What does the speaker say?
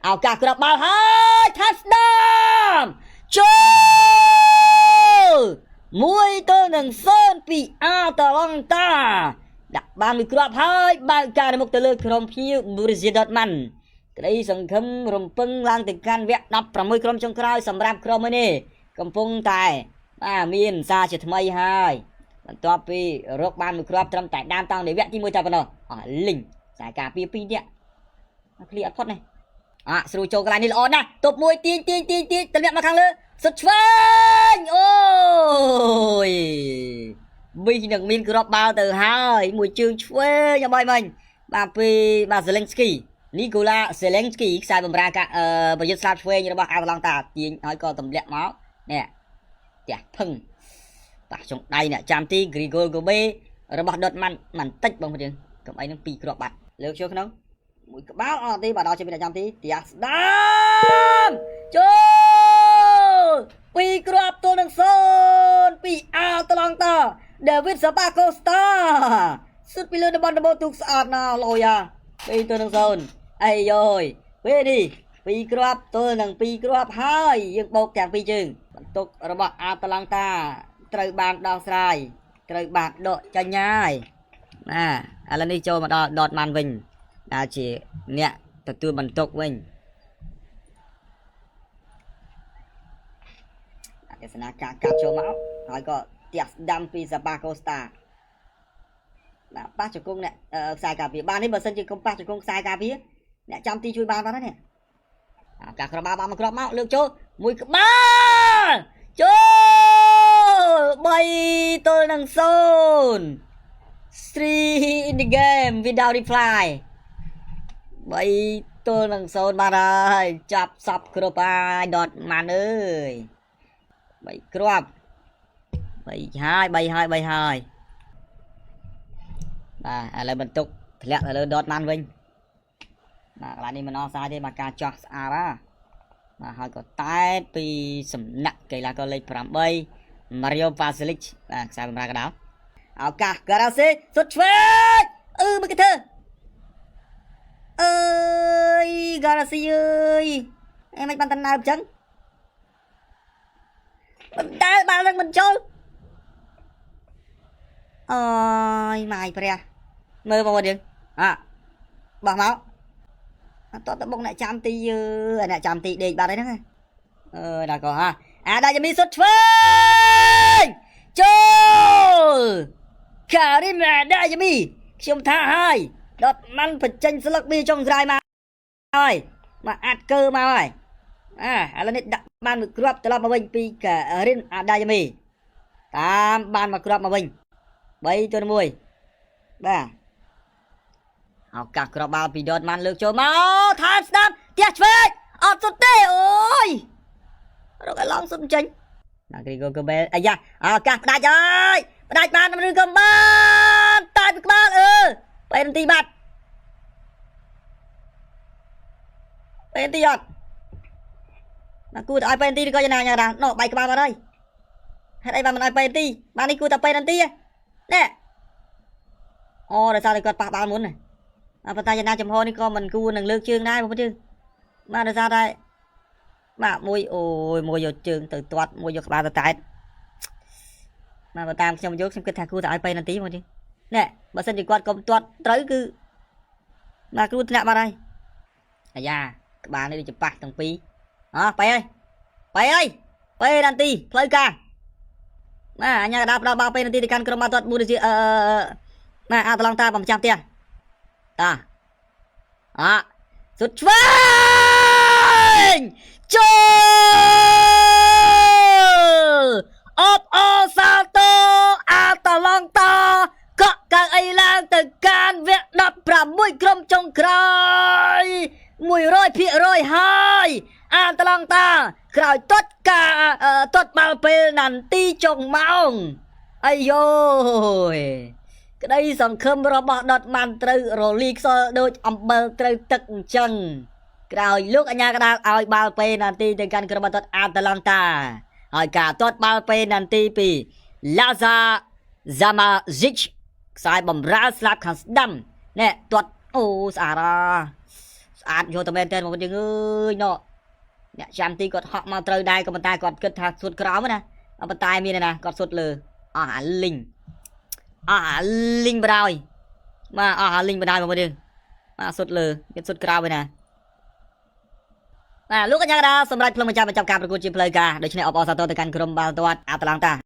ឱកាសគ្រាប់បាល់ហើយថាស្ដាមចូល1-0ពីអាតាឡង់តាដាក់បានមួយគ្រាប់ហើយបើកការមុខទៅលើក្រុមភ្ញៀវ Borussia Dortmund ក្តីសង្ឃឹមរំពឹងឡើងទៅកាន់វគ្គ16ក្រុមចុងក្រោយសម្រាប់ក្រុមមួយនេះកំពុងតែបាទមានសារជាថ្មីហើយបន្ទាប់ពីរកបានមួយគ្រាប់ត្រឹមតែដើមតង់នៃវគ្គទី1តែប៉ុណ្ណោះអស់លីងខ្សែការពារ2នាក់ឃ្លីអត់ផុតនេះអស្រួលចូលកន្លែងនេះល្អណាស់ទប់មួយទាញទាញទាញទាញទម្លាក់មកខាងលើសុតឆ្វេងអូយប៊ីនឹងមានគ្រាប់បាល់ទៅហើយមួយជើងឆ្វេងយ៉ាងម៉េចមិញបាទពីបាទសេលិនស្គីនីកូឡាសេឡេនស្គីខ្សែបម្រើការប្រយុទ្ធស្លាបឆ្វេងរបស់អាតាឡង់តាទាញហើយក៏ទម្លាក់មកនេះផ្ទះផឹងប៉ះចុងដៃអ្នកចាំទី Grigol Gobe របស់ដុតម៉ាន់ម៉ាន់តិចបងប្អូនកុំអីនឹងពីរគ្រាប់បាត់លើកចូលក្នុងមួយក្បាលអត់ទេបាទដល់ជាអ្នកចាំទីផ្ទះស្ដាមចូលពីរគ្រាប់ទល់នឹង0ពីអាតាឡង់តា David Zappacosta សុទ្ធពីលើតំបន់ដំបូងទូកស្អាតណាស់លយអា2-0អីយយពេលនេះពីរគ្រាប់ទល់នឹងពីរគ្រាប់ហើយយើងបោកទាំងពីរជើងបន្ទុករបស់អាតាឡង់តាត្រូវបានដោះស្រាយត្រូវបានដកចាញ់ហើយណាឥឡូវនេះចូលមកដល់ដតម៉ាន់វិញដែលជាអ្នកទទួលបន្ទុកវិញអទេសនាការកាត់ចូលមកហើយក៏ផ្ទះស្ដាំពីសាប៉ាកូស្តាបាទប៉ះជង្គង់អ្នកខ្សែការពារបាននេះបើសិនជាកុំប៉ះជង្គង់ខ្សែការពារអ្នកចាំទីជួយបានបានហើយនេះការក្របបាល់មកក្របមកលើកចូលមួយក្បាលចូល3-0 3 in the game without reply 3-0បាទហើយចាប់សពគ្រប់ហើយដតម៉ាន់អើយ3គ្រាប់3ហើយ3ហើយ3ហើយបាទឥឡូវបន្ទុកធ្លាក់ទៅលើដតម៉ាន់វិញបាទកន្លែងនេះមិនអស់សាយទេបាទការចោះស្អាតហ่าបាទហើយក៏តែតពីសំណាក់កីឡាករលេខ8 Mario Pasalic បាទខ្សែបម្រើកដាលឱកាសការ៉ាសេសុតឆ្វេងអឺមកគេធ្វើអើយការ៉ាស៊ីអើយអីមិនបានតណើបចឹងមិនដែលបាល់នឹងមិនចូលអើយម៉ាយព្រះមើលបងប្អូនយើងអាបោះមកអត់តតបុកអ្នកចាំទីយើអ្នកចាំទីដេកបាត់ហើយហ្នឹងអើយដល់ក៏ហាអាដាយមីសុតឆ្វេងចូលការីមអាដាយមីខ្ញុំថាហើយដតម៉ាន់បញ្ចេញស្លឹកប៊ីចុងក្រោយមកហើយមកអាត់កើមកហើយអាឥឡូវនេះដាក់បានមួយគ្រាប់ត្រឡប់មកវិញពីការីមអាដាយមីតាមបានមួយគ្រាប់មកវិញ3-1បាទឱកាសគ្រាប់បាល់ពីដតម៉ាន់លើកចូលមកថែមស្ដាំផ្ទះឆ្វេងអត់សុទ្ធទេអូយរកឲ្យឡងសុទ្ធចេញណាគ្រីកូកូបែលអាយ៉ាឱកាសផ្ដាច់ហើយផ្ដាច់បានឬក៏បានតែពីក្បាលអឺពេលនាទីបាត់ពេលនាទីអត់ណាគួរតែឲ្យពេលនាទីឬក៏យ៉ាងណាយ៉ាងណាណោបាយក្បាលបាត់ហើយហេតុអីបានមិនឲ្យពេលនាទីបាននេះគួរតែពេលនាទីនេះអូដោយសារតែគាត់ប៉ះបាល់មុនណាប៉ុន្តែយ៉ាងណាចំហនេះក៏មិនគួរនឹងលើកជើងដែរបងប្អូនជើងបាទដោយសារតែបាទមួយអូយមួយយកជើងទៅទាត់មួយយកក្បាលទៅតែតបាទបើតាមខ្ញុំយកខ្ញុំគិតថាគួរតែឲ្យពេលនាទីមកជើងនេះបើសិនជាគាត់កុំទាត់ត្រូវគឺបាទគ្រូធ្លាក់បាត់ហើយអាយ៉ាក្បាលនេះដូចជាប៉ះទាំងពីរអោះបែហើយបែហើយពេលនាទីផ្លូវការបាទអញ្ញាកដាផ្ដល់បាល់ពេលនាទីទៅកាន់ក្រុមបាល់ទាត់ប៊ូឌីស៊ីអឺបាទអាតឡង់តាបំចាំផ្ទះតាអសុតឆ្វេងចូលអបអសាទរអាតាឡង់តាកក់កៅអីឡើងទៅកាន់វគ្គ16ក្រុមចុងក្រោយ100%ហើយអាតាឡង់តាក្រោយទាត់ការទាត់បាល់ពេលនាទីចុងម៉ោងអាយយក្តីសង្ឃឹមរបស់ដុតម៉ាន់ត្រូវរលីខ្សលដូចអំបិលត្រូវទឹកអញ្ចឹងក្រោយលោកអញ្ញាកដាលឲ្យបាល់ពេលនាទីទៅកាន់ក្រុមបាល់ទាត់អាតាឡង់តាហើយការទាត់បាល់ពេលនាទីពីឡាហ្សាហ្សាម៉ាស៊ីចខ្សែបំរើស្លាប់ខាងស្ដាំនេះទាត់អូស្អាត ស្អាតយកតែមែនតើបងប្អូនយើងអើយណោះអ្នកចាំទីគាត់ហក់មកត្រូវដែរក៏ប៉ុន្តែគាត់គិតថាសុតក្រោមណាប៉ុន្តែមានណាគាត់សុតលើអស់អាលីងអស់អាលីងបដ ாய் បាទអស់អាលីងបដ ாய் បងប្អូនយើងបាទសុតលើមានសុតក្រោមឯណាបាទលោកកញ្ញាកដាសម្រាប់ផ្លុំបញ្ចប់បញ្ចប់ការប្រកួតជាផ្លូវការដូច្នេះអបអរសាទរទៅកាន់ក្រុមបាល់ទាត់អាត្លង់តា។